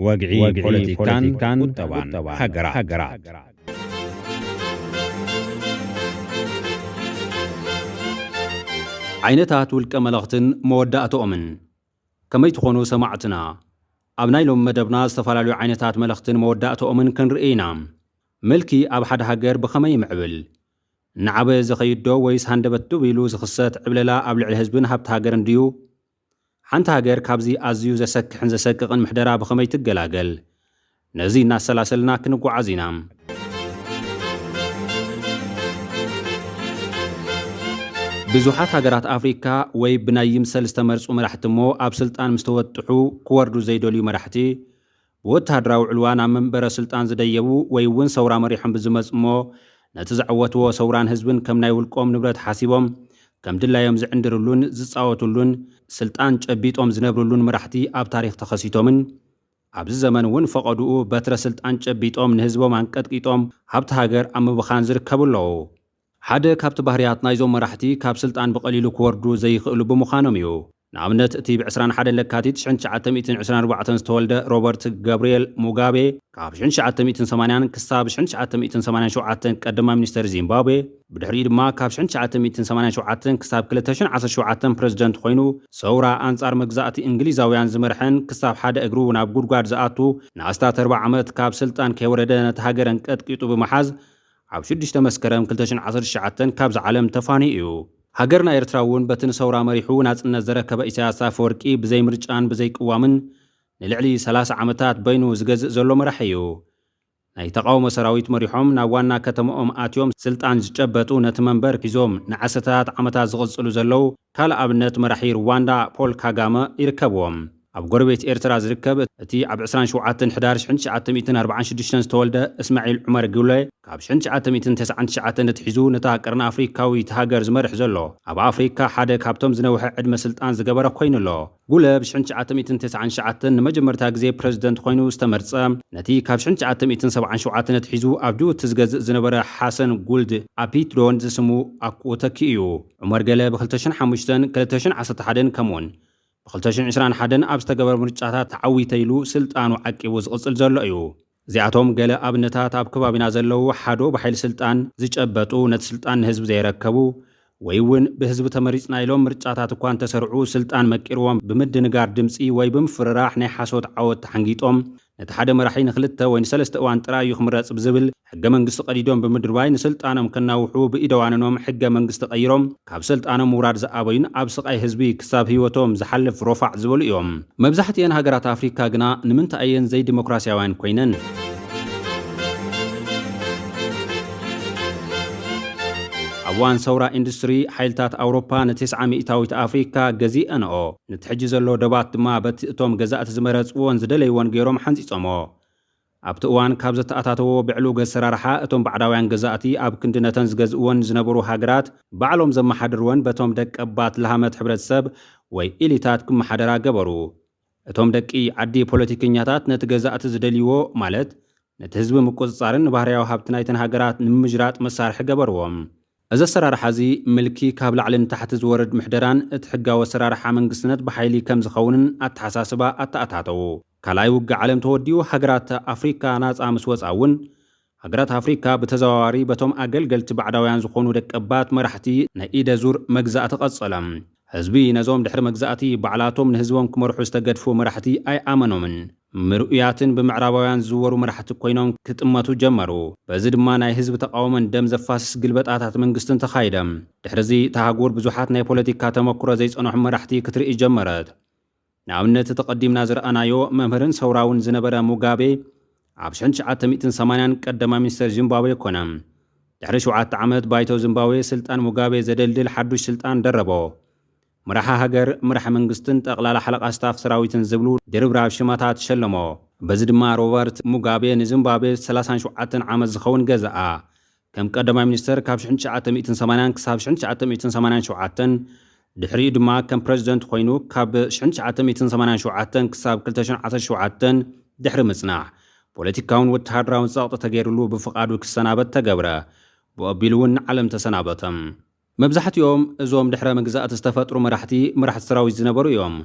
ወግዒ ፖለቲካን ቁጠባን ሃገራት። ዓይነታት ውልቀ መለኽትን መወዳእተኦምን። ከመይ ትኾኑ ሰማዕትና? ኣብ ናይ ሎም መደብና ዝተፈላለዩ ዓይነታት መለኽትን መወዳእተኦምን ክንርኢ ኢና። ምልኪ ኣብ ሓደ ሃገር ብኸመይ ይምዕብል? እናዓበየ ዝኸይድ ዶ ወይስ ሃንደበት ዱብ ኢሉ ዝኽሰት ዕብለላ ኣብ ልዕሊ ህዝብን ሃብቲ ሃገርን ድዩ? ሓንቲ ሃገር ካብዚ ኣዝዩ ዘሰክሕን ዘሰቅቕን ምሕደራ ብኸመይ ትገላገል? ነዚ እናሰላሰልና ክንጓዓዝ ኢና። ብዙሓት ሃገራት ኣፍሪካ ወይ ብናይ ይምሰል ዝተመርጹ መራሕቲ እሞ ኣብ ስልጣን ምስ ተወጥሑ ክወርዱ ዘይደልዩ መራሕቲ ብወተሃደራዊ ዕልዋ ናብ መንበረ ስልጣን ዝደየቡ ወይ እውን ሰውራ መሪሖም ብዝመጽ እሞ ነቲ ዘዐወትዎ ሰውራን ህዝብን ከም ናይ ውልቆም ንብረት ሓሲቦም ከም ድላዮም ዝዕንድርሉን ዝጻወትሉን ስልጣን ጨቢጦም ዝነብርሉን መራሕቲ ኣብ ታሪኽ ተኸሲቶምን ኣብዚ ዘመን እውን ፈቐድኡ በትረ ስልጣን ጨቢጦም ንህዝቦም ኣንቀጥቂጦም ሃብቲ ሃገር ኣብ ምብኻን ዝርከቡ ኣለዉ። ሓደ ካብቲ ባህርያት ናይዞም መራሕቲ ካብ ስልጣን ብቐሊሉ ክወርዱ ዘይኽእሉ ብምዃኖም እዩ። ንኣብነት እቲ ብ ዕስራን ሓደን ለካቲት ሽሕን ትሽዓተ ሚእትን ዕስራን ኣርባዕተን ዝተወልደ ሮበርት ገብርኤል ሙጋቤ ካብ ሽሕን ትሽዓተ ሚእትን ሰማንያን ክሳብ ሽሕን ትሽዓተ ሚእትን ሰማንያን ሸውዓተን ቀዳማይ ሚኒስተር ዚምባብዌ፣ ብድሕሪኡ ድማ ካብ ሽሕን ትሽዓተ ሚእትን ሰማንያን ሸውዓተን ክሳብ ክልተ ሽሕን ዓሰርተ ሸውዓተን ፕረዚደንት ኮይኑ ሰውራ ኣንጻር መግዛእቲ እንግሊዛውያን ዝመርሐን ክሳብ ሓደ እግሩ ናብ ጉድጓድ ዝኣቱ ንኣስታት ኣርብዓ ዓመት ካብ ስልጣን ከይወረደ ነቲ ሃገር ኣንቀጥቂጡ ብምሓዝ ኣብ ሽዱሽተ መስከረም ክልተ ሽሕን ዓሰርተ ትሽዓተን ካብዛ ዓለም ተፋንዩ እዩ። ሃገርና ኤርትራ እውን በቲ ንሰውራ መሪሑ ናጽነት ዘረከበ ኢሳያስ ኣፈወርቂ ብዘይ ምርጫን ብዘይ ቅዋምን ንልዕሊ ሰላሳ ዓመታት በይኑ ዝገዝእ ዘሎ መራሒ እዩ። ናይ ተቓውሞ ሰራዊት መሪሖም ናብ ዋና ከተማኦም ኣትዮም ስልጣን ዝጨበጡ ነቲ መንበር ሒዞም ንዓሰርተታት ዓመታት ዝቕጽሉ ዘለዉ ካልእ ኣብነት መራሒ ሩዋንዳ ፖል ካጋመ ይርከብዎም። ኣብ ጎረቤት ኤርትራ ዝርከብ እቲ ኣብ ዕስራን ሸውዓተን ሕዳር ሽሕን ትሽዓተ ሚእትን ኣርባዓን ሽዱሽተን ዝተወልደ እስማዒል ዑመር ጉለ ካብ ሽሕን ትሽዓተ ሚእትን ተስዓን ትሽዓተን ኣትሒዙ ነታ ቀርኒ ኣፍሪካዊት ሃገር ዝመርሕ ዘሎ ኣብ ኣፍሪካ ሓደ ካብቶም ዝነውሐ ዕድመ ስልጣን ዝገበረ ኮይኑ ኣሎ። ጉለ ብ ሽሕን ትሽዓተ ሚእትን ተስዓን ትሽዓተን ንመጀመርታ ግዜ ፕረዚደንት ኮይኑ ዝተመርጸ ነቲ ካብ ሽሕን ትሽዓተ ሚእትን ሰብዓን ሸውዓተን ኣትሒዙ ኣብ ጅቡቲ ዝገዝእ ዝነበረ ሓሰን ጉልድ ኣፒትዶን ዝስሙ ኣኩኡ ተኪኡ እዩ። ዑመር ገለ ብ ክልተ ሽሕን ሓሙሽተን ክልተ ሽሕን ዓሰርተ ሓደን ከምኡውን ብ ክልተ ሽሕን ዕስራን ሓደን ኣብ ዝተገበረ ምርጫታት ተዓዊተ ኢሉ ስልጣኑ ዓቂቡ ዝቕጽል ዘሎ እዩ። እዚኣቶም ገለ ኣብነታት ኣብ ከባቢና ዘለዉ ሓዶ ብሓይሊ ስልጣን ዝጨበጡ ነቲ ስልጣን ንህዝቢ ዘየረከቡ ወይ እውን ብህዝቢ ተመሪጽና ኢሎም ምርጫታት እኳ እንተሰርዑ ስልጣን መቂርዎም ብምድንጋር ድምጺ ወይ ብምፍርራሕ ናይ ሓሶት ዓወት ተሓንጊጦም ነቲ ሓደ መራሒ ንክልተ ወይ ንሰለስተ እዋን ጥራይ እዩ ክምረጽ ብዝብል ሕገ መንግስቲ ቀዲዶም ብምድርባይ ንስልጣኖም ከናውሑ ብኢደዋነኖም ሕገ መንግስቲ ቀይሮም ካብ ስልጣኖም ምውራድ ዝኣበዩን ኣብ ስቓይ ህዝቢ ክሳብ ህይወቶም ዝሓልፍ ሮፋዕ ዝበሉ እዮም። መብዛሕትኤን ሃገራት ኣፍሪካ ግና ንምንታይ እየን ዘይዲሞክራሲያውያን ኮይነን? ኣብ እዋን ሰውራ ኢንዱስትሪ ሓይልታት ኣውሮፓ ንተስዓ ሚእታዊት ኣፍሪካ ገዚአንኦ። ነቲ ሕጂ ዘሎ ደባት ድማ በቲ እቶም ገዛእቲ ዝመረፅዎን ዝደለይዎን ገይሮም ሓንፂፆሞ። ኣብቲ እዋን ካብ ዘተኣታተዎ ብዕሉግ ኣሰራርሓ እቶም ባዕዳውያን ገዛእቲ ኣብ ክንዲ ነተን ዝገዝእወን ዝነበሩ ሃገራት ባዕሎም ዘመሓድርወን በቶም ደቀባት ለሃመት ሕብረተሰብ ወይ ኢሊታት ክመሓደራ ገበሩ። እቶም ደቂ ዓዲ ፖለቲከኛታት ነቲ ገዛእቲ ዝደልይዎ ማለት ነቲ ህዝቢ ምቁፅፃርን ንባህርያዊ ሃብቲ ናይተን ሃገራት ንምምጅራጥ መሳርሒ ገበርዎም። እዚ ኣሰራርሓ እዚ ምልኪ ካብ ላዕሊ ንታሕቲ ዝወርድ ምሕደራን እቲ ሕጋዊ ኣሰራርሓ መንግስትነት ብሓይሊ ከም ዝኸውንን ኣተሓሳስባ ኣተኣታተዉ። ካልኣይ ውግእ ዓለም ተወዲኡ ሃገራት ኣፍሪካ ናፃ ምስ ወፃ እውን ሃገራት ኣፍሪካ ብተዘዋዋሪ በቶም ኣገልገልቲ ባዕዳውያን ዝኾኑ ደቀባት መራሕቲ ናይ ኢደ ዙር መግዛእቲ ቀጸለ። ህዝቢ ነዞም ድሕሪ መግዛእቲ ባዕላቶም ንህዝቦም ክመርሑ ዝተገድፉ መራሕቲ ኣይኣመኖምን። ምርኡያትን ብምዕራባውያን ዝዝወሩ መራሕቲ ኮይኖም ክጥመቱ ጀመሩ። በዚ ድማ ናይ ህዝቢ ተቓውሞን ደም ዘፋስስ ግልበጣታት መንግስትን ተኻይደ። ድሕሪዚ እታ ኣህጉር ብዙሓት ናይ ፖለቲካ ተመክሮ ዘይጸንሑ መራሕቲ ክትርኢ ጀመረት። ንኣብነት እቲ ቀዲምና ዝረኣናዮ መምህርን ሰውራውን ዝነበረ ሙጋቤ ኣብ ሽሕን ትሽዓተ ሚእትን ሰማንያን ቀዳማይ ሚኒስተር ዚምባብዌ ኮነ። ድሕሪ ሸውዓተ ዓመት ባይቶ ዚምባብዌ ስልጣን ሙጋቤ ዘደልድል ሓዱሽ ስልጣን ደረቦ። መራሒ ሃገር፣ መራሒ መንግስትን ጠቕላላ ሓለቓ ስታፍ ሰራዊትን ዝብሉ ድርብራብ ሽማታት ሸለሞ። በዚ ድማ ሮበርት ሙጋቤ ንዚምባብዌ ሰላሳን ሸውዓተን ዓመት ዝኸውን ገዝኣ። ከም ቀዳማይ ሚኒስተር ካብ ሽሕን ትሽዓተ ሚእትን ሰማንያን ክሳብ ሽሕን ትሽዓተ ሚእትን ሰማንያን ሸውዓተን፣ ድሕሪኡ ድማ ከም ፕረዚደንት ኮይኑ ካብ ሽሕን ትሽዓተ ሚእትን ሰማንያን ሸውዓተን ክሳብ ክልተ ሽሕን ዓሰርተ ሸውዓተን ድሕሪ ምጽናሕ፣ ፖለቲካውን ወተሃደራውን ጸቕጢ ተገይሩሉ ብፍቓዱ ክሰናበት ተገብረ። ብኣቢሉ እውን ንዓለም ተሰናበተ። መብዛሕትኦም እዞም ድሕረ መግዛእቲ ዝተፈጥሩ መራሕቲ፣ መራሕቲ ሰራዊት ዝነበሩ እዮም።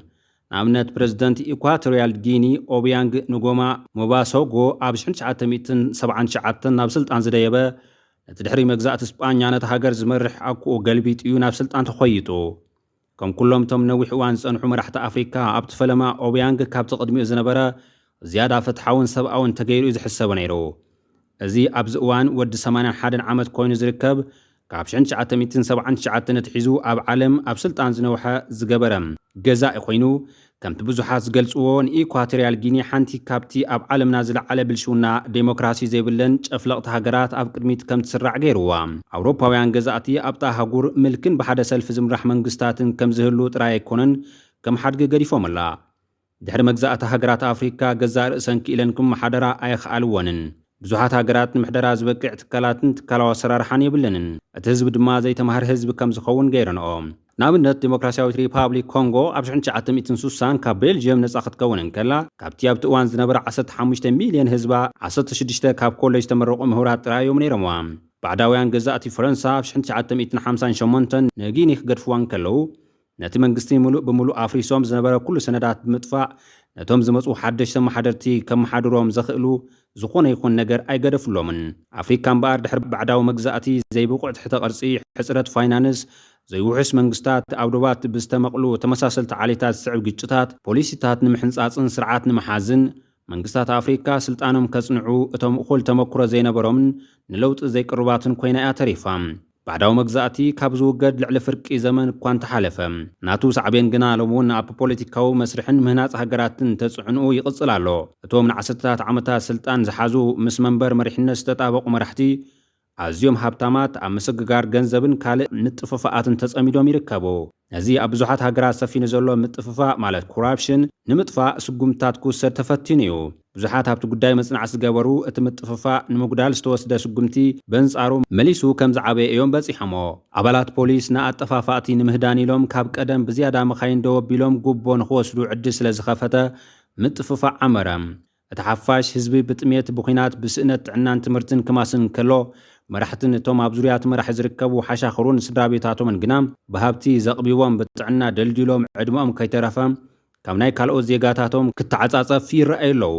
ንኣብነት፣ ፕረዚደንት ኢኳቶርያል ጊኒ ኦቢያንግ ንጎማ ሞባሶጎ ኣብ ሽሕን ትሽዓተ ሚእትን ሰብዓን ትሽዓተን ናብ ስልጣን ዝደየበ፣ ነቲ ድሕሪ መግዛእቲ ስጳኛ ነቲ ሃገር ዝመርሕ ኣኩኡ ገልቢጡ እዩ ናብ ስልጣን ተኾይጡ። ከም ኩሎም እቶም ነዊሕ እዋን ዝጸንሑ መራሕቲ ኣፍሪካ፣ ኣብቲ ፈለማ ኦቢያንግ ካብቲ ቅድሚኡ ዝነበረ ዝያዳ ፍትሓውን ሰብኣውን ተገይሩ እዩ ዝሕሰብ ነይሩ። እዚ ኣብዚ እዋን ወዲ ሰማንያን ሓደን ዓመት ኮይኑ ዝርከብ፣ ካብ ሽሕን ትሽዓተ ሚእትን ሰብዓን ትሽዓተን ኣትሒዙ ኣብ ዓለም ኣብ ስልጣን ዝነውሐ ዝገበረ ገዛኢ ኮይኑ፣ ከምቲ ብዙሓት ዝገልጽዎ፣ ንኢኳቶርያል ጊኒ ሓንቲ ካብቲ ኣብ ዓለምና ዝለዓለ ብልሽውና ዴሞክራሲ ዘይብለን ጨፍለቕቲ ሃገራት ኣብ ቅድሚት ከም ትስራዕ ገይርዋ። ኣውሮፓውያን ገዛእቲ ኣብታ ኣህጉር ምልክን ብሓደ ሰልፊ ዝምራሕ መንግስታትን ከም ዝህሉ ጥራይ ኣይኮነን፣ ከም ሓድጊ ገዲፎምላ። ድሕሪ መግዛእቲ ሃገራት ኣፍሪካ ገዛእ ርእሰን ክኢለን ክመሓደራ ኣይኸኣልወንን። ብዙሓት ሃገራት ንምሕደራ ዝበቅዕ ትካላትን ትካላዊ ኣሰራርሓን የብለንን። እቲ ህዝቢ ድማ ዘይተማህረ ህዝቢ ከም ዝኸውን ገይረንኦ። ንኣብነት፣ ዴሞክራሲያዊት ሪፓብሊክ ኮንጎ ኣብ ሽሕን ትሽዓተ ሚእትን ስሳን ካብ ቤልጅየም ነጻ ክትከውን እንከላ፣ ካብቲ ኣብቲ እዋን ዝነበረ ዓሰርተ ሓሙሽተ ሚልዮን ህዝባ፣ ዓሰርተ ሽዱሽተ ካብ ኮሌጅ ተመረቑ ምሁራት ጥራይ እዮም ነይሮምዋ። ባዕዳውያን ገዛእቲ ፈረንሳ ኣብ ሽሕን ትሽዓተ ሚእትን ሓምሳን ሸሞንተን ንጊኒ ክገድፍዋ እንከለዉ፣ ነቲ መንግስቲ ምሉእ ብምሉእ ኣፍሪሶም ዝነበረ ኩሉ ሰነዳት ብምጥፋእ፣ ነቶም ዝመጹ ሓደሽቲ ኣመሓደርቲ ከመሓድሮም ዘኽእሉ ዝኾነ ይኹን ነገር ኣይገደፍሎምን። ኣፍሪካ እምበኣር ድሕሪ ባዕዳዊ መግዛእቲ፣ ዘይብቑዕ ትሕተ ቅርጺ፣ ሕጽረት ፋይናንስ፣ ዘይውሑስ መንግስታት፣ ኣብ ዶባት ብዝተመቕሉ ተመሳሰልቲ ዓሌታት ዝስዕብ ግጭታት፣ ፖሊሲታት ንምሕንጻጽን ስርዓት ንምሓዝን፣ መንግስታት ኣፍሪካ ስልጣኖም ከጽንዑ እቶም እኹል ተመክሮ ዘይነበሮምን ንለውጢ ዘይቅሩባትን ኮይና እያ ተሪፋ። ባዕዳዊ መግዛእቲ ካብ ዝውገድ ልዕሊ ፍርቂ ዘመን እኳ እንተሓለፈ፣ ናቱ ሳዕቤን ግና ሎሚ እውን ኣብ ፖለቲካዊ መስርሕን ምህናጽ ሃገራትን ተጽዕንኡ ይቕጽል ኣሎ። እቶም ንዓሰርተታት ዓመታት ስልጣን ዝሓዙ፣ ምስ መንበር መሪሕነት ዝተጣበቑ መራሕቲ፣ ኣዝዮም ሃብታማት፣ ኣብ ምስግጋር ገንዘብን ካልእ ምጥፍፋኣትን ተጸሚዶም ይርከቡ። ነዚ ኣብ ብዙሓት ሃገራት ሰፊኑ ዘሎ ምጥፍፋእ፣ ማለት ኮራፕሽን፣ ንምጥፋእ ስጉምትታት ክውሰድ ተፈቲኑ እዩ። ብዙሓት ኣብቲ ጉዳይ መጽናዕቲ ዝገበሩ፣ እቲ ምጥፍፋእ ንምጉዳል ዝተወስደ ስጉምቲ በንጻሩ መሊሱ ከም ዝዓበየ እዮም በጺሖሞ። ኣባላት ፖሊስ ንኣጠፋፋእቲ ንምህዳን ኢሎም ካብ ቀደም ብዝያዳ መኻይን ደው ኣቢሎም ጉቦ ንኽወስዱ ዕድል ስለ ዝኸፈተ፣ ምጥፍፋእ ዓመረ። እቲ ሓፋሽ ህዝቢ ብጥሜት፣ ብኹናት፣ ብስእነት ጥዕናን ትምህርትን ክማስን እንከሎ፣ መራሕትን እቶም ኣብ ዙርያ እቲ መራሒ ዝርከቡ ሓሻኽሩን ስድራ ቤታቶምን ግና ብሃብቲ ዘቕቢቦም፣ ብጥዕና ደልዲሎም፣ ዕድመኦም ከይተረፈ ካብ ናይ ካልኦት ዜጋታቶም ክተዓጻጸፍ ይረኣዩ ኣለዉ።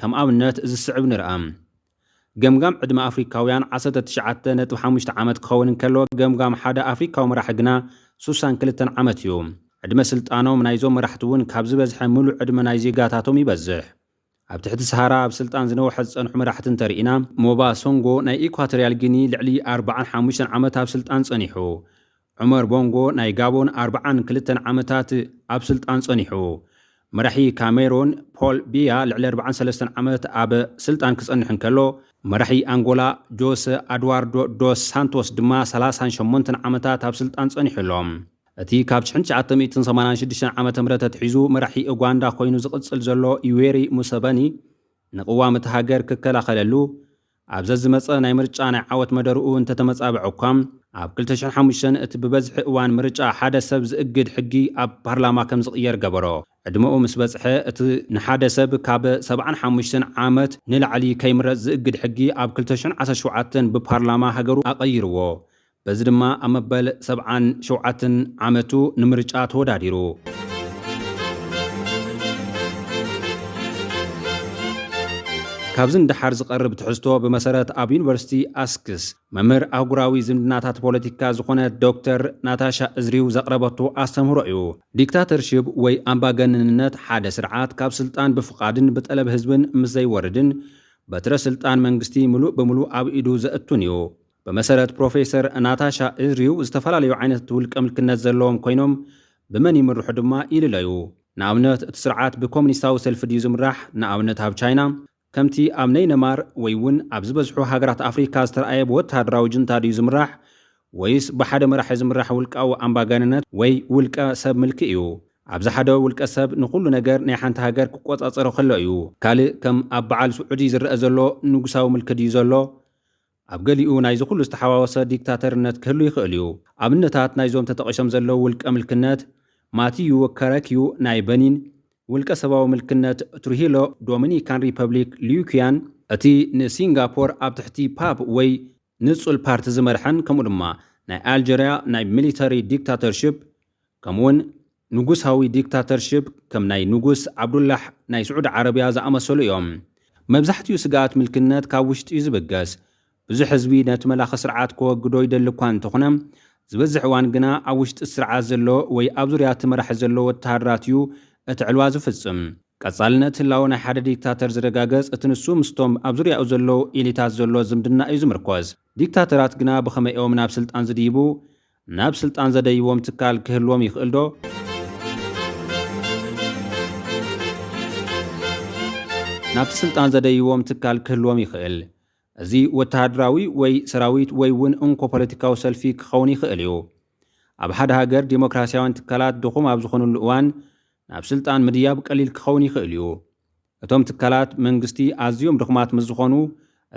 ከም ኣብነት እዚ ዝስዕብ ንርኣ። ገምጋም ዕድመ ኣፍሪካውያን ዓሰርተ ትሽዓተ ነጥቢ ሓሙሽተ ዓመት ክኸውን እንከሎ፣ ገምጋም ሓደ ኣፍሪካዊ መራሒ ግና ሱሳን ክልተን ዓመት እዩ። ዕድመ ስልጣኖም ናይዞም መራሕቲ እውን ካብ ዝበዝሐ ምሉእ ዕድመ ናይ ዜጋታቶም ይበዝሕ። ኣብ ትሕቲ ሰሃራ ኣብ ስልጣን ዝነውሐ ዝጸንሑ መራሕቲ እንተርኢና፣ ሞባ ሶንጎ ናይ ኢኳቶርያል ጊኒ ልዕሊ ኣርባዓን ሓሙሽተን ዓመት ኣብ ስልጣን ጸኒሑ። ዑመር ቦንጎ ናይ ጋቦን ኣርባዓን ክልተን ዓመታት ኣብ ስልጣን ጸኒሑ። መራሒ ካሜሮን ፖል ቢያ ልዕሊ ኣርባዓን ሰለስተን ዓመት ኣብ ስልጣን ክጸንሕ እንከሎ፣ መራሒ ኣንጎላ ጆሰ ኣድዋርዶ ዶስ ሳንቶስ ድማ ሰላሳን ሸሞንተን ዓመታት ኣብ ስልጣን ጸኒሑ ኣሎ። እቲ ካብ ሽሕን ትሽዓተ ሚእትን ሰማንያን ሽዱሽተን ዓመተ ምህረት ኣትሒዙ መራሒ ኡጋንዳ ኮይኑ ዝቕጽል ዘሎ ዩዌሪ ሙሰቨኒ፣ ንቅዋም እታ ሃገር ክከላኸለሉ፣ ኣብ ዘዝመጸ ናይ ምርጫ ናይ ዓወት መደርኡ እንተተመጻብዐ እኳ፣ ኣብ ክልተ ሽሕን ሓሙሽተን እቲ ብበዝሒ እዋን ምርጫ ሓደ ሰብ ዝእግድ ሕጊ ኣብ ፓርላማ ከም ዝቕየር ገበሮ። ዕድመኡ ምስ በጽሐ፣ እቲ ንሓደ ሰብ ካብ ሰብዓን ሓሙሽተን ዓመት ንላዕሊ ከይምረጽ ዝእግድ ሕጊ ኣብ ክልተ ሽሕን ዓሰርተ ሸውዓተን ብፓርላማ ሃገሩ ኣቐይርዎ። በዚ ድማ ኣብ መበል ሰብዓን ሸውዓተን ዓመቱ ንምርጫ ተወዳዲሩ። ካብዚ ንደሓር ዝቐርብ ትሕዝቶ፣ ብመሰረት ኣብ ዩኒቨርሲቲ ኣስክስ መምህር ኣህጉራዊ ዝምድናታት ፖለቲካ ዝኾነት ዶክተር ናታሻ እዝሪው ዘቕረበቶ ኣስተምህሮ እዩ። ዲክታተርሺፕ ወይ ኣምባገነንነት ሓደ ስርዓት ካብ ስልጣን ብፍቓድን ብጠለብ ህዝብን ምስ ዘይወርድን፣ በትረ ስልጣን መንግስቲ ምሉእ ብምሉእ ኣብ ኢዱ ዘእቱን እዩ። ብመሰረት ፕሮፌሰር ናታሻ እዝሪው፣ ዝተፈላለዩ ዓይነት ውልቀ ምልክነት ዘለዎም ኮይኖም፣ ብመን ይምርሑ ድማ ይልለዩ። ንኣብነት፣ እቲ ስርዓት ብኮሙኒስታዊ ሰልፊ ድዩ ዝምራሕ? ንኣብነት፣ ኣብ ቻይና፣ ከምቲ ኣብ ነይነማር ወይ እውን ኣብ ዝበዝሑ ሃገራት ኣፍሪካ ዝተረኣየ ብወተሃደራዊ ጁንታ ድዩ ዝምራሕ? ወይስ ብሓደ መራሒ ዝምራሕ ውልቃዊ ኣምባገነነት ወይ ውልቀ ሰብ ምልኪ እዩ? ኣብዚ ሓደ ውልቀ ሰብ ንኹሉ ነገር ናይ ሓንቲ ሃገር ክቆጻጸሮ ከሎ እዩ። ካልእ ከም ኣብ በዓል ስዑዲ ዝረአ ዘሎ ንጉሳዊ ምልኪ ድዩ ዘሎ? ኣብ ገሊኡ ናይዚ ኩሉ ዝተሓዋወሰ ዲክታተርነት ክህሉ ይኽእል እዩ። ኣብነታት ናይዞም ተጠቒሶም ዘለዉ ውልቀ ምልክነት፣ ማቲዩ ከረክዩ ናይ በኒን፣ ውልቀ ሰባዊ ምልክነት ትሩሂሎ ዶሚኒካን ሪፐብሊክ ሊዩኪያን፣ እቲ ንሲንጋፖር ኣብ ትሕቲ ፓፕ ወይ ንጹል ፓርቲ ዝመርሐን፣ ከምኡ ድማ ናይ ኣልጀርያ ናይ ሚሊተሪ ዲክታተርሺፕ፣ ከምኡውን ንጉሳዊ ዲክታተርሺፕ ከም ናይ ንጉስ ዓብዱላህ ናይ ስዑዲ ዓረብያ ዝኣመሰሉ እዮም። መብዛሕትኡ ስግኣት ምልክነት ካብ ውሽጢ እዩ ዝብገስ። ብዙሕ ህዝቢ ነቲ መላኺ ስርዓት ከወግዶ ይደሊ እኳ እንተኾነ፣ ዝበዝሕ እዋን ግና ኣብ ውሽጢ ስርዓት ዘሎ ወይ ኣብ ዙርያ እቲ መራሒ ዘሎ ወተሃደራት እዩ እቲ ዕልዋ ዝፍጽም። ቀጻልነት ህላወ ናይ ሓደ ዲክታተር ዝረጋገጽ እቲ ንሱ ምስቶም ኣብ ዙርያኡ ዘለዉ ኤሊታት ዘሎ ዝምድና እዩ ዝምርኮስ። ዲክታተራት ግና ብኸመይ እዮም ናብ ስልጣን ዝድይቡ? ናብ ስልጣን ዘደይዎም ትካል ክህልዎም ይኽእል ዶ? ናብቲ ስልጣን ዘደይዎም ትካል ክህልዎም ይኽእል። እዚ ወተሃደራዊ ወይ ሰራዊት ወይ እውን እንኮ ፖለቲካዊ ሰልፊ ክኸውን ይኽእል እዩ። ኣብ ሓደ ሃገር ዲሞክራሲያውያን ትካላት ድኹም ኣብ ዝኾኑሉ እዋን ናብ ስልጣን ምድያብ ቀሊል ክኸውን ይኽእል እዩ። እቶም ትካላት መንግስቲ ኣዝዮም ድኹማት ምስ ዝኾኑ፣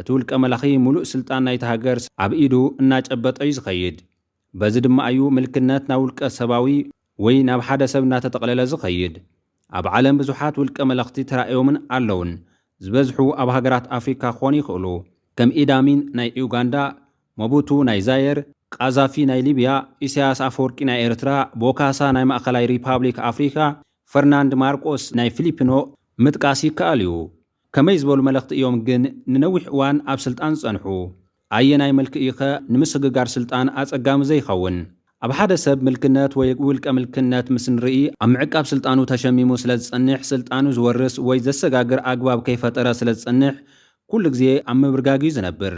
እቲ ውልቀ መላኺ ሙሉእ ስልጣን ናይቲ ሃገር ኣብ ኢዱ እናጨበጠ እዩ ዝኸይድ። በዚ ድማ እዩ ምልክነት ናብ ውልቀ ሰባዊ ወይ ናብ ሓደ ሰብ እናተጠቕለለ ዝኸይድ። ኣብ ዓለም ብዙሓት ውልቀ መለኽቲ ተራእዮምን ኣለውን። ዝበዝሑ ኣብ ሃገራት ኣፍሪካ ክኾኑ ይኽእሉ። ከም ኢዳሚን ናይ ዩጋንዳ፣ ሞቡቱ ናይ ዛየር፣ ቃዛፊ ናይ ሊብያ፣ ኢሳያስ ኣፈወርቂ ናይ ኤርትራ፣ ቦካሳ ናይ ማእኸላይ ሪፓብሊክ ኣፍሪካ፣ ፈርናንድ ማርቆስ ናይ ፊሊፒኖ ምጥቃስ ይከኣል እዩ። ከመይ ዝበሉ መለኽቲ እዮም ግን ንነዊሕ እዋን ኣብ ስልጣን ዝጸንሑ? ኣየናይ መልክዕ እዩ ኸ ንምስግጋር ስልጣን ኣጸጋሚ ዘይኸውን? ኣብ ሓደ ሰብ ምልክነት ወይ ውልቀ ምልክነት ምስ ንርኢ፣ ኣብ ምዕቃብ ስልጣኑ ተሸሚሙ ስለ ዝጸንሕ፣ ስልጣኑ ዝወርስ ወይ ዘሰጋግር ኣግባብ ከይፈጠረ ስለ ዝጸንሕ፣ ኩሉ ግዜ ኣብ ምብርጋግ እዩ ዝነብር።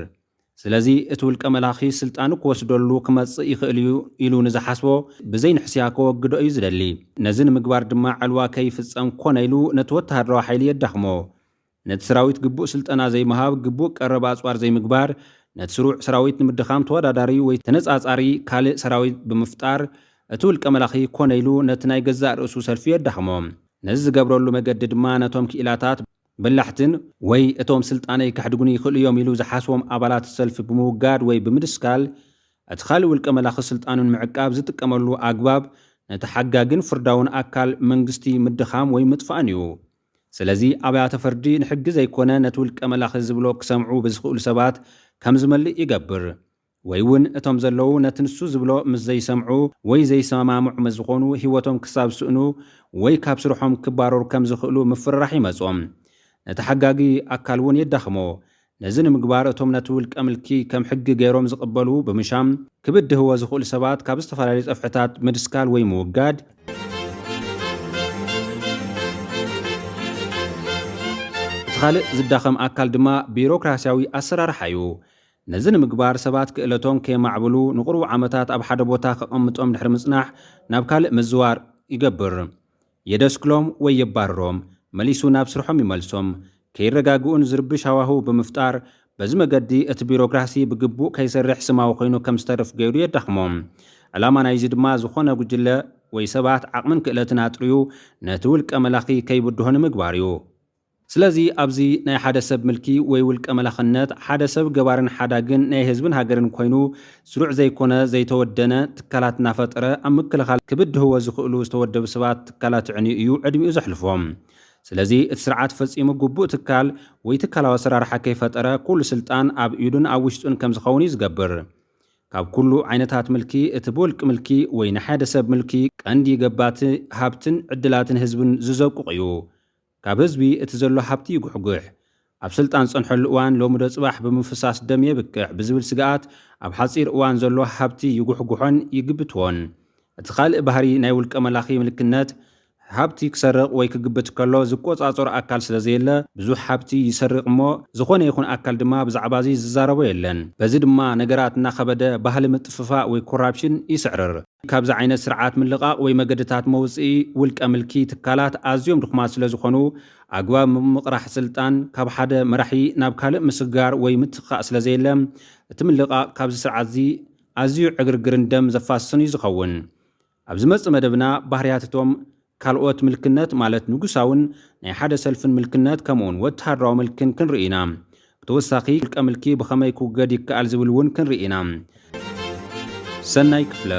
ስለዚ እቲ ውልቀ መላኺ ስልጣኑ ክወስደሉ ክመጽእ ይኽእል እዩ ኢሉ ንዝሓስቦ ብዘይ ንሕስያ ከወግዶ እዩ ዝደሊ። ነዚ ንምግባር ድማ ዕልዋ ከይፍጸም ኮነ ኢሉ ነቲ ወተሃደራዊ ሓይሊ የዳኽሞ። ነቲ ሰራዊት ግቡእ ስልጠና ዘይምሃብ፣ ግቡእ ቀረብ ኣጽዋር ዘይምግባር፣ ነቲ ስሩዕ ሰራዊት ንምድኻም ተወዳዳሪ ወይ ተነጻጻሪ ካልእ ሰራዊት ብምፍጣር፣ እቲ ውልቀ መላኺ ኮነ ኢሉ ነቲ ናይ ገዛእ ርእሱ ሰልፊ የዳኽሞ። ነዚ ዝገብረሉ መገዲ ድማ ነቶም ክኢላታት በላሕትን ወይ እቶም ስልጣነይ ከሕድጉኒ ይኽእሉ እዮም ኢሉ ዝሓስቦም ኣባላት ሰልፊ ብምውጋድ ወይ ብምድስካል፣ እቲ ካልእ ውልቀ መላኺ ስልጣኑ ንምዕቃብ ዝጥቀመሉ ኣግባብ ነቲ ሓጋግን ፍርዳውን ኣካል መንግስቲ ምድኻም ወይ ምጥፋእን እዩ። ስለዚ ኣብያተ ፍርዲ ንሕጊ ዘይኮነ ነቲ ውልቀ መላኺ ዝብሎ ክሰምዑ ብዝኽእሉ ሰባት ከም ዝመልእ ይገብር። ወይ እውን እቶም ዘለዉ ነቲ ንሱ ዝብሎ ምስ ዘይሰምዑ ወይ ዘይሰማምዑ ምስ ዝኾኑ ህይወቶም ክሳብ ዝስእኑ ወይ ካብ ስርሖም ክባረሩ ከም ዝኽእሉ ምፍርራሕ ይመጾም። ነቲ ሓጋጊ ኣካል እውን የዳኽሞ። ነዚ ንምግባር እቶም ነቲ ውልቀ ምልኪ ከም ሕጊ ገይሮም ዝቕበሉ ብምሻም ክብድህዎ ዝኽእሉ ሰባት ካብ ዝተፈላለዩ ጸፍሕታት ምድስካል ወይ ምውጋድ። እቲ ካልእ ዝዳኸም ኣካል ድማ ቢሮክራሲያዊ ኣሰራርሓ እዩ። ነዚ ንምግባር ሰባት ክእለቶም ከየማዕብሉ ንቑሩብ ዓመታት ኣብ ሓደ ቦታ ከቐምጦም ድሕሪ ምጽናሕ ናብ ካልእ ምዝዋር ይገብር። የደስክሎም ወይ የባርሮም፣ መሊሱ ናብ ስርሖም ይመልሶም። ከይረጋግኡን ዝርብሽ ሃዋህው ብምፍጣር በዚ መገዲ እቲ ቢሮክራሲ ብግቡእ ከይሰርሕ ስማዊ ኮይኑ ከም ዝተርፍ ገይሩ የዳኽሞ። ዕላማ ናይዚ ድማ ዝኾነ ጉጅለ ወይ ሰባት ዓቕምን ክእለትን ኣጥርዩ ነቲ ውልቀ መላኺ ከይብድሆ ንምግባር እዩ። ስለዚ ኣብዚ ናይ ሓደ ሰብ ምልኪ ወይ ውልቀ መላኽነት ሓደ ሰብ ገባርን ሓዳግን ናይ ህዝብን ሃገርን ኮይኑ ስሩዕ ዘይኮነ ዘይተወደነ ትካላት እናፈጠረ ኣብ ምክልኻል ክብድህዎ ዝኽእሉ ዝተወደቡ ሰባት ትካላት ዕንዩ እዩ ዕድሚኡ ዘሕልፎም። ስለዚ እቲ ስርዓት ፈጺሙ ግቡእ ትካል ወይ ትካላዊ ኣሰራርሓ ከይፈጠረ ኩሉ ስልጣን ኣብ ኢዱን ኣብ ውሽጡን ከም ዝኸውን እዩ ዝገብር። ካብ ኩሉ ዓይነታት ምልኪ እቲ ብውልቂ ምልኪ ወይ ንሓደ ሰብ ምልኪ ቀንዲ ገባቲ ሃብትን ዕድላትን ህዝብን ዝዘቁቕ እዩ። ካብ ህዝቢ እቲ ዘሎ ሃብቲ ይጉሕጉሕ። ኣብ ስልጣን ዝጸንሐሉ እዋን ሎሚ ዶ ጽባሕ ብምፍሳስ ደም የብቅዕ ብዝብል ስግኣት ኣብ ሓጺር እዋን ዘሎ ሃብቲ ይጉሕጉሖን ይግብትዎን። እቲ ካልእ ባህሪ ናይ ውልቀ መላኺ ምልክነት ሃብቲ ክሰርቕ ወይ ክግብት ከሎ ዝቆጻጸሮ ኣካል ስለ ዘየለ ብዙሕ ሃብቲ ይሰርቕ እሞ ዝኾነ ይኹን ኣካል ድማ ብዛዕባ እዚ ዝዛረቦ የለን። በዚ ድማ ነገራት እናኸበደ ባህሊ ምጥፍፋእ ወይ ኮራፕሽን ይስዕርር። ካብዚ ዓይነት ስርዓት ምልቓቕ ወይ መገድታት መውፅኢ ውልቀ ምልኪ ትካላት ኣዝዮም ድኹማት ስለ ዝኾኑ ኣግባብ ምምቕራሕ ስልጣን ካብ ሓደ መራሒ ናብ ካልእ ምስግጋር ወይ ምትኻእ ስለ ዘየለ እቲ ምልቓቕ ካብዚ ስርዓት እዚ ኣዝዩ ዕግርግርን ደም ዘፋስስን እዩ ዝኸውን። ኣብ ዝመጽእ መደብና ባህርያት እቶም ካልኦት ምልክነት ማለት ንጉሳውን ናይ ሓደ ሰልፍን ምልክነት ከምኡውን ወተሃደራዊ ምልክን ክንርኢ ኢና። ብተወሳኺ ውልቀ ምልኪ ብኸመይ ክውገድ ይከኣል ዝብል እውን ክንርኢ ኢና። ሰናይ ክፍለ